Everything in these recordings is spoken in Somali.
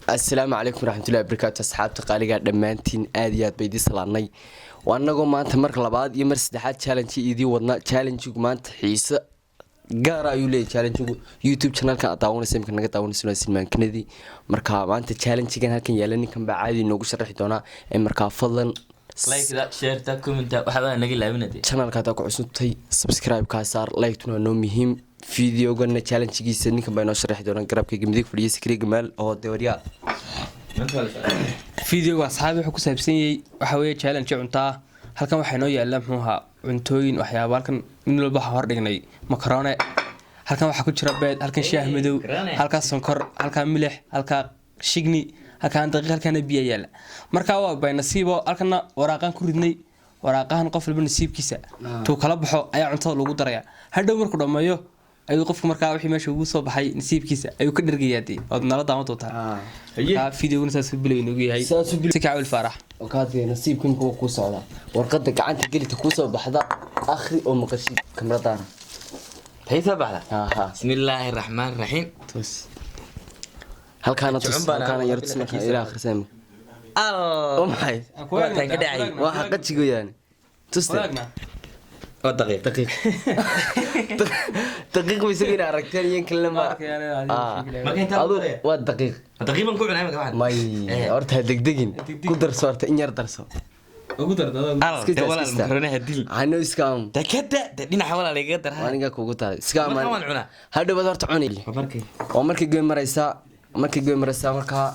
Asalaamu calaykum waraxmatullahi wabarakaatu. Asxaabta qaaligaa, dhammaantiin aad iyo aad bay idii salaanay. Waa anagoo maanta mar labaad iyo mar saddexaad challenge idii wadna. Challenge-gu maanta xiise gaara ayuu leeyahy. Challenge-gu YouTube channelkan aad daawanaysa imika naga daawanaysa waa Silmaan Kennedy. Marka maanta challenge-gan halkan yaala ninkan baa caadi inoogu sharaxi doonaa. Ee markaa fadlan Like-da, share-ta, comment-ta waxbaa naga laabinade. Channelka haddaa ku cusubtay, subscribe kaa saar, like-tuna waa noo muhiim. Videogana challenge-giisa ninkan baa inoo sharaxi doonaa, garabkayga midig fadhiya, Sikriye Gamaal oo dewaryaa. Videoga, asxaabi, wuxuu ku saabsan yahay waxaa weeye challenge cuntaa. Halkan waxaa inoo yaala, muxuu ahaa, cuntooyin, waxyaaba. Halkan nin walba waxaa hordhignay makarone, halkan waxaa ku jira beed, halkan shaah madow, halkaa sonkor, halkaa milix, halkaa shigni, halkaan daqiiq, halkaana biya yaala. Markaa waa bay nasiibo. Halkana waraaqaan ku ridnay. Waraaqahan qof walba nasiibkiisa tuu kala baxo ayaa cuntada lagu daraya. Hadhow markuu dhammeeyo ayuu qofku markaa wixii meesha ugu soo baxay nasiibkiisa ayuu ka dhergayaa. Dee waad nala daawan doontaa. Markaa videoguna saas bilow inoogu yahay. Saasuu bilow- Si kacawil Faarax. Okaadee, nasiibka imika waa kuu socdaa. Warqadda gacanta gelita kuusoo baxda akhri oo maqashid kamaradaana. Maxay soo baxda? Aha. Bismillaahi raxmaan raxiim. Tus halkaana, tus. Jecun baan halkaana ahaa, yar tus. Markaa ilaa akhrisay imika oo maxay? Waataan ka dhacay. Waa qajigo yaani tuste. Waa daqiiq. Daqiiq, daqiiq bay isaga ina aragteen iyo kalena ma. Marka intaa adu lagu daraya? Waa daqiiq. Daqiiq baan ku cunay imika waxaan. May, horta ha degdegin, ku darso horta, in yar darso. Ugu dar. Al, Iska de daa, walaal iska daa. makarone ha dil. Hano iska am. De kada de dhinaca walaal igaga dar. Waa aniga kugu tahay iska Markaan amaan. waan cunaa. Hadhow baad horta cuni. Waa markay. Waa markay goy maraysaa, markay goy maraysaa. Markaa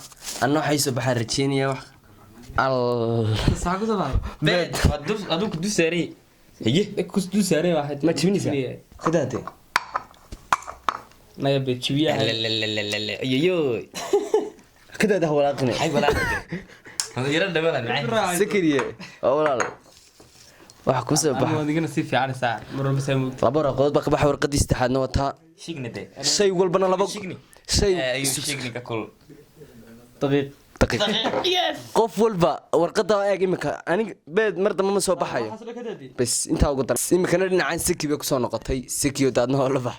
anna waxay soo baxaan rajeynaya wax al Beed waa dus aduu ku dus saaray. Haye. Dul saaray waxaad. Ma jibinaysaa sidaate? Naya beed jibiyaha. Lalalala. Ayoyo. Kadaada ha walaaqine. Hay walaal. Hada yara dhamaan macaan. Sakariye waa walaal waxa kusoo baxa. Waad igana sii fiicanaysaa mar walba saa moogta. Laba waraqadood baa ka baxay, warqadii saddexaadna wataa. Shigni de. Shay walbana laba Shigni. shay. Ayuu shigni ka kul. Daqiiq. Daqiiq. Qof walba warqada eeg imika. Aniga beed mar dambe ma soo baxayo. Bas intaa ugu dar. Imikana dhinacan seki bay kusoo noqotay. Sekiyo daadna waa la bax.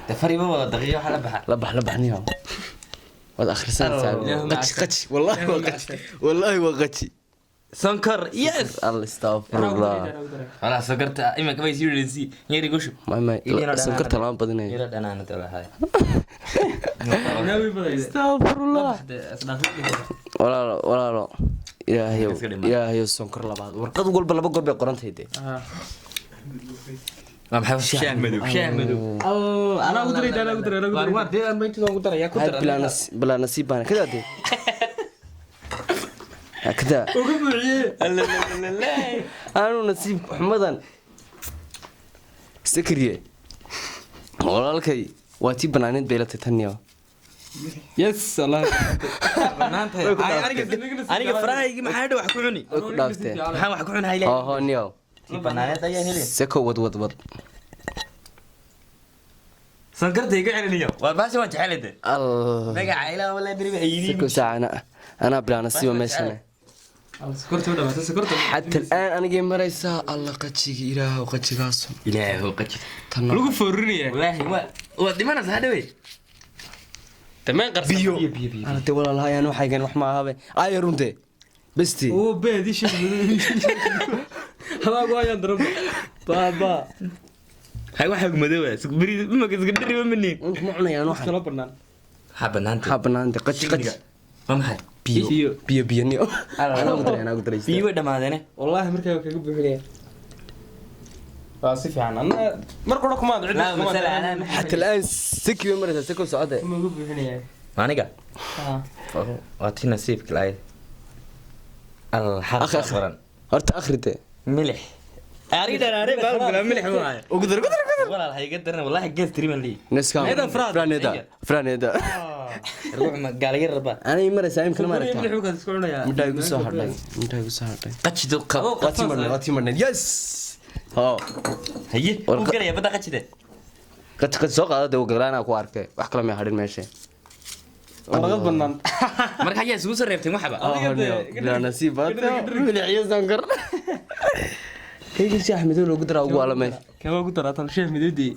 De fariba wada daqiiq waxa la baxa. La bax, la bax niyo, waad akhrisanaysaa. Oh. Qaji, qaji, wallahi waa qaji, wallahi waa qaji. Sonkor. Yes. Alla, astaqfirullah. Walaal sonkorta imika bay sii dhisi. Yari gushu. May, may, sonkorta lama badinayo. Yara dhanaana dalahay. Astaqfirullah, walaalo, walaalo, ilaahayow. Iska dhima. Ilaahayow, sonkor labaad. Warqad walba laba goor bay qorantahay dee. Waa maxay? Shaah madow, shaah madow. Anaa ugu daray, anaa ugu daray, anaa ugu daray. Waar dee aan bayntidan ugu daraya ku Had dar. bilaa nasiib baana kadaa dee kadaa. Ugu buuxiye. Aanu nasiib xumadan. Sakriye walaalkay, waa tii banaaneed bay la tahay tan iyo. Yes, Allah. Banaantahay. Aniga farahaygi maxaa dhow wax ku cuni? Way ku dhaaftee. Maxaa wax ku cuni haylee? Oho niyo. Tii banaaneed ayaa heli. Seko, wad wad wad. Sonkorta iga celinayo. Waa baasha waan jecelahay de. Al. Magaca ilaa walaa beri ba ayidin. Seko saaca ana anaa bilaa nasiiba meeshana. Sokorta u dhamaatay, sokorta. Xata al'aan anigay maraysaa. Alla, qajiga, ilaahow qajigaasu. Ilaahow qajid. Tan lagu foorinaya. Wallaahi waa dhimanaysaa hadhawey. Tameen qarsan. Biyo ana de walaalahayaan waxaygan wax ma ahabe aya runte besti. Oo beedi shil hadaagu ayaan daraba baaba. Hay waxa madooba beri imaka iska dhariba manin. Ma cunayaan waxan. Kala banaan. Maxaa banaanta? Maxaa banaante? Qaji, qaji. Waa maxay? Biyo. Biyo. Biyo, biyo niyo, anaa ugu daray, anaa ugu daray. Biyo way dhamaadeene. Wallaahi markaa kaga buuxinaya waa si fiican. Anna mar qura kumaad cid. Allahumma salli ala Muhammad. Xata al'aan seki bay maraysaa. Seko socode. Kuma ugu buuxinaya. Aniga waa tii nasiibka lahayd al Akhi, xarfa akhi. qoran. Horta akhrite. Milix ariga dhanaare baa bila milix maayo. Ugu dar, ugu dar, ugu dar. Walaal ha iga daran, wallahi gees tiriman lii. Neska. Meedan fraad. Franeda, franeda. Ruux gaaliga raba. Anay maraysaa imkana ma aragtaa? Milix buu isku cunayaa. Midhaa igu soo hadhay, midhaa igu soo hadhay. Qajidu qab. Waa tii marneed, waa tii marneed. Yes, ho. Haye, uu galaya badda qajide. Qaji, qaji soo qaada dee, galaanaa ku arkay. Wax kale may hadhin meesha. Warqad banaan. Marka ayaa isugu soo reebteen waxba. Adiga dee, Bilaa nasiib baad milix iyo sonkor. Kayga shaah madow loogu daraa ugu waalamay. Kama ugu daraa tan shaah madowdii.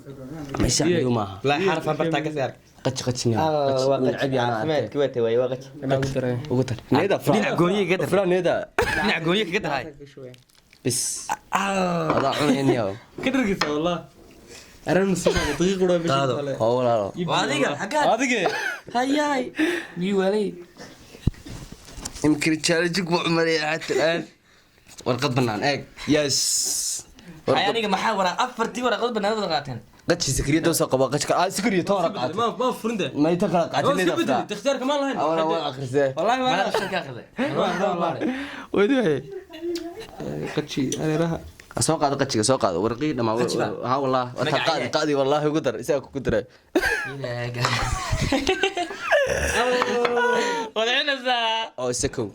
Ma shaah madow maaha. La xarfan bartaa ka saar. Qaji qajini. Waa qaji. Necab yaana. Caafimaadki waa tawaay, waa qaji. Ugu daray. Ugu dar needa. Dhinac gooniye kaga dar. Fra needa. Dhinac gooniye kaga dar. Bis adaa cunayniyo. Ka dhargisa wallah. Aran sida daqiiq qura meesha Qaado. kale. Oo walaalo. Waa adiga xaggaa. Adige. Hayaay. Mii walay. Imkir challenge ku cumaraya xataa الآن warqad banaan eeg, yes. Hay, aniga maxaa waraa afartii waraaqood banaanada qaateen. Qaji sikriya doo soo qabo qajka ah sikriya toora qaatay. Ma furinta. Ma inta kala qaatay needa Iska bedel ikhtiyaarka ma lahayn. Awala waa akhrisee. Wallahi Mana waa. qashan ka akhriday. Wadi waay. Qaji areeraha. Soo qaado qajiga, soo qaado warqii dhamaa. Qaji baa? Ha wallah wata. Magacaya. Qaadi qaadi wallahi ugu dar isaga kugu daray. Ilaaga. Wada cunaysaa. Oo isakow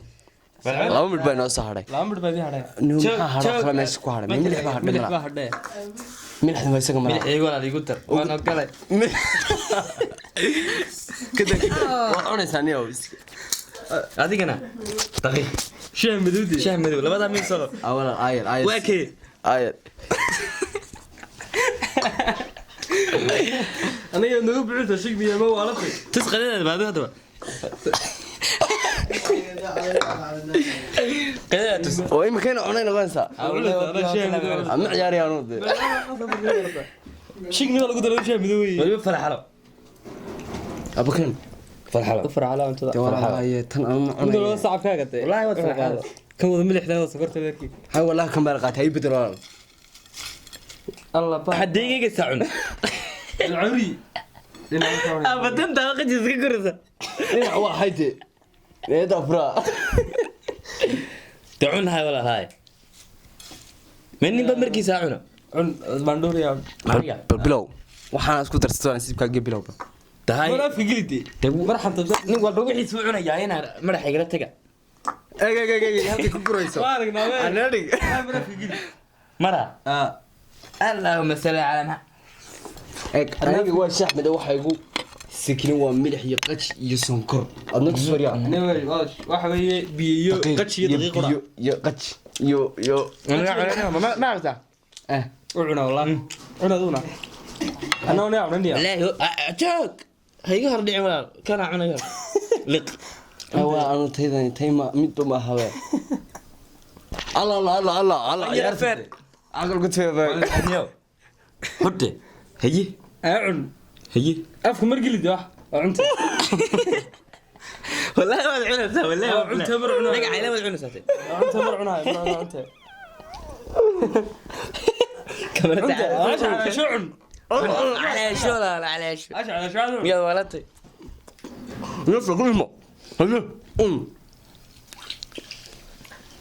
laba midh baa inoo soo hadhay. Laba midh baa idin hadhay. Nuu maxaa hadho kale meesha ku hadhay? Milix baa hadhay. Milix Malaa baa hadhay. Milixda waa isaga malaa. Milix iigu walaal iigu dar. Waan ogolay. Kada waad cunaysaa niyow. Adigana daqiiq. Shaah madowdii. Shaah madow labadaa mid soo. Awala ayar ayar. Waa kee? Ayar. Aniga nagu bixinta shigmiya ma waalatay. Tus qadadaada baadu haddaba. Qadadaada tus. Oo imikayna cunay noqonaysaa. Ama ciyaarayaan de. Shigmiya lagu daray shaah madow weeye. Waliba farxalo. Abakan. Farxalo. U farxala cuntada. Dee walaahi tan aan ma Cuntada cunay. sacabkaaga tee. Wallaahi waad farxalada. Kan wada milixda wada sokorta weerkii. Hay wallahi kan baa qaatay ay bedel walaal. Allah baa. Waxaad deegayga saacun. Curi. Dhinaca ka hor. Abadan taa qaji iska koraysa. Dhinac waa hayde. Needa fura. Dee cun hay walaal hay. Ma ninba markiisa ha cuno. Cun banduriya. Mariga. Bal bilow. Waxaan isku darsato nasiibkaaga bilowba. Tahay. Mar afka gelidi. Mar xanta. Nin walba wixiisu cunayaa inaa madaxa igala taga. Eeg eeg eeg halkii ku gurayso. Waa aragnaa wee. Anaa dhig. Mar afka geli. Mara. Ah. Allahumma salli ala Muhammad. Eeg aniga waa shaah madow waxa igu sikinin waa milix iyo qaji iyo sonkor. Adna ku soo riyaa. Aniga waxa weeye biyo iyo qaji iyo daqiiq qura. Iyo iyo qaji iyo iyo Ma aragtaa? Eh. U cuna wallahi. Cuna aduna. Anaa una cunaniya. Wallaahi joog. Ha iga hor dhicin walaal. Kana cunayo. Liq. Waa anu taydan tayma mid uma habe. Allah Allah Allah Allah Allah. Yar feer. Aqal ku teebay. Adiyo. Hudde. Haye. Aa cun. Haye. Afka mar gelidi wax. Waa cunta. Wallaahi waad cunaysaa wallaahi. Waa cunta mar cunaa. Magaca ilaa waad cunaysaa. Waa cunta mar cunaay. Mar cunaa cunta. Kamarada. Cunta. Ash ala shu cun. Calaasho walaal calaasho. Ash ala shu cun. Miyaad waalatay? Nafta ku imo. Haye.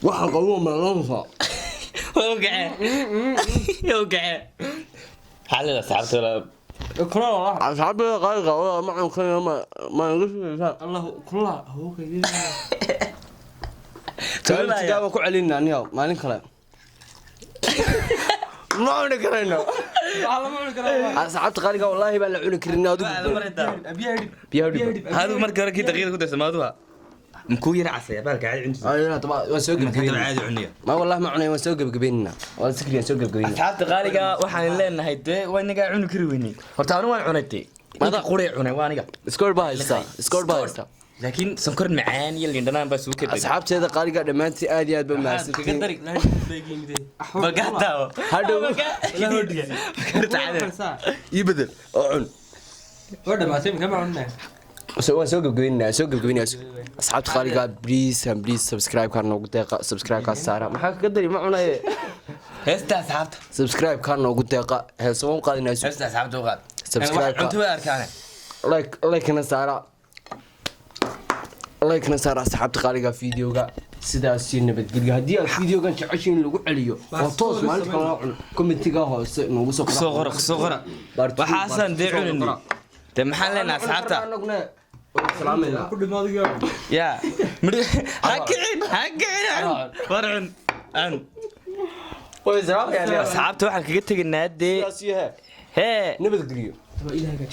Waxa qabo ma lanfa. Waa u kacee. Waa u kacee. Xaalada asxaabta walaal. Kulaa wallah. Asxaabta qaaliga waa ma cun kan ma igu sugaysaa. Allah kulaa hooga. Challenge-ga waan ku celinaa niyow maalin kale. Ma cuni karayno. Waxa lama cuni karaa. Asxaabta qaaliga wallaahi baan la cuni karin adigu. Biyaha dhib. Biyaha dhib. Hadu markii hore kii daqiiqda ku darsamay maduha. Mkuu yara casaya baalka caadi cuntiisa. Ay hadaba waan soo Hadaba gabagabeynaa. caadi cuniyo. Ma wallahi ma cunay waan soo gabagabeynaa. Waan sikriyan soo gabagabeynaa. Asxaabta qaaliga waxaan leenahay dee waa inagaa cuni kari weynay. Horta anigu waan cunay dee. Mada qurey cunay waa aniga. Score baa haystaa. Score baa haystaa. Laakiin sonkor macaan iyo liin dhanaan baa suuka dhigay. Asxaabteeda qaaliga dhammaantiin aad iyo aad ba mahadsantihiin. Kaga dari. Bagaataa. Hadhow Karta ii bedel oo cun. Waa dhamaatay kama cunaa. So waan soo gabagabeynaa soo gabagabeynaa asxaabta qaaliga please and please subscribe ka noogu deeqa subscribe ka saara maxaa kaga dari ma cunaye. Heesta asxaabta. Subscribe ka noogu deeqa heesa waan qaadinaa. Heesta asxaabta u qaad. Subscribe-ka. Cunto way arkaan. Like like-na saara like-na saara asxaabta qaaliga videoga sidaas iyo nabadgelyo haddii aad videogan jeceshiin in lagu celiyo oo toos maalinta kale loo cuno commentiga hoose noogu soo Soo qora soo qora. Part two, Waxaasan part dee two soo cunini. qora. Dee maxaan leenahay asxaabta? Anaguna waan salaameynaa. Ku dhimo adiga. Ya. Ha kicin, ha kicin. War cun. Cun. Way salaamayaan. Asxaabta waxaan kaga tegaynaa dee Sidaas iyo hee hee nabadgelyo. Ilaahay.